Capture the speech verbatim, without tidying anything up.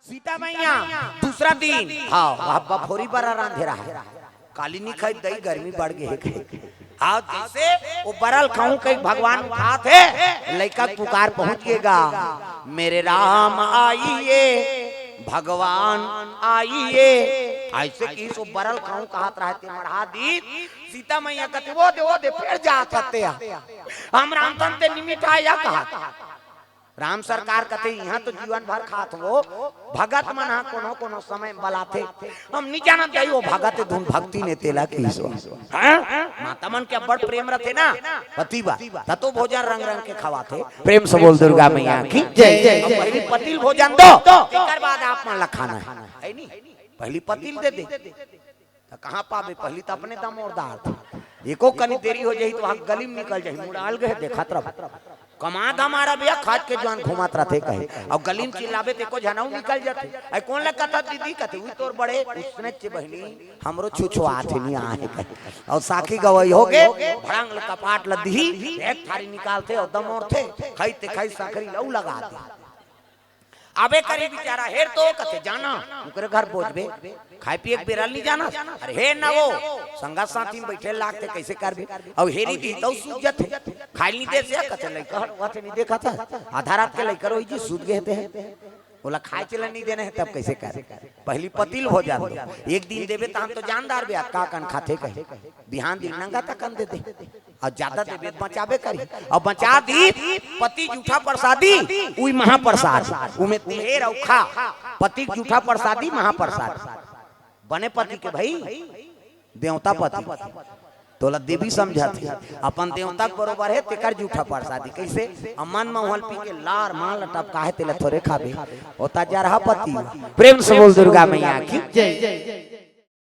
सीता मैया दूसरा दिन, हाँ, वह बफोरी बरा रांधे रहा। काली नी खाई दई, गर्मी बढ़ गई है कहे। हाँ, जैसे वो बरल खाऊं कहीं भगवान उठात हे, लइका के पुकार पहुंच गेगा, मेरे राम आइए, भगवान आइए। ऐसे कि सो बरल खाऊं कहत रहा ते मढ़ा दी। सीता मैया कथे, "वो दे, वो दे, फेर जात हते आ। हम रामतन ते निमिट आया कहत।" राम सरकार कथे, "इहाँ तो जीवन भर खात हो, भगत मन हा कोनो कोनो समय बलाथे।" हम नी जानत दई, वो भगत धुन भक्ति ने तेला की सो। हाँ? माता मन के अब्बड़ प्रेम रथे ना, पति बा, त तो भोजन रंग रंग के खवाथे। प्रेम से बोल दुर्गा मैया की जय। अब पहली पतिल भोजन दो, तेकर बाद आप मन ला खाना है, है नी? पहली पतिल दे दे। त कहाँ पाबे? पहली त अपने दमोर दार था। एको कनी देरी हो जाही त वहाँ गली में निकल जाही, मुड़ाल गए देखत रह। कमा धमारा भैया, खाज के जुआन घूमत रथे कहे। अउ गली में चिल्लाबे त एको झनऊ निकल जाथे। "अई कोन ला कथा दीदी?" कथे, "उई तोर बड़े।" उसने चे बहिनी, "हमरो छुछुआथे नी आहे" कहे। अउ साखी गवई हो गे, भड़ंग ल कपाट ल दिही, एक थारी निकालथे अउ दमोरथे, खाई ते खाई साखरी लऊ लगा दे। अबे करी बिचारा, हेर तो कथे, "जाना, ओकरे घर बोझबे, खाए पिए के बेरा ल नी जाना।" अरे हे ना वो, संगा साथी में बैठे लागथे, कैसे करबे? अउ हेरी दी तउ सूत जथे, खाए ल नी दे से, कथे, "लइका हट, वथे नी देखा था, आधा रात के लइका रोई जी, सूत गए थे।" ओला खाए चले नी देने हैं, तब कैसे कर? पहली पतिल भोजन दो, एक दिन देबे त हम तो जानदार बे, का कन खाथे कहे, बिहान दिन नंगा तकन दे दे। अउ ज्यादा देबे त बचाबे करी। अउ बचा दी, पति जूठा प्रसादी, उई महाप्रसाद। उमे तेहेर अउ खा। पति जूठा प्रसादी महाप्रसाद। बने पति के भई, देवता पति। तोला देवी समझत हे, अपन देवता के बरोबर हे, तेकर जूठा प्रसादी। कैसे? अमन महुअल पी के लार माल टपका हे, तेला थोरे खाबे। ओता जरहा पति। प्रेम से बोल दुर्गा मैया की जय।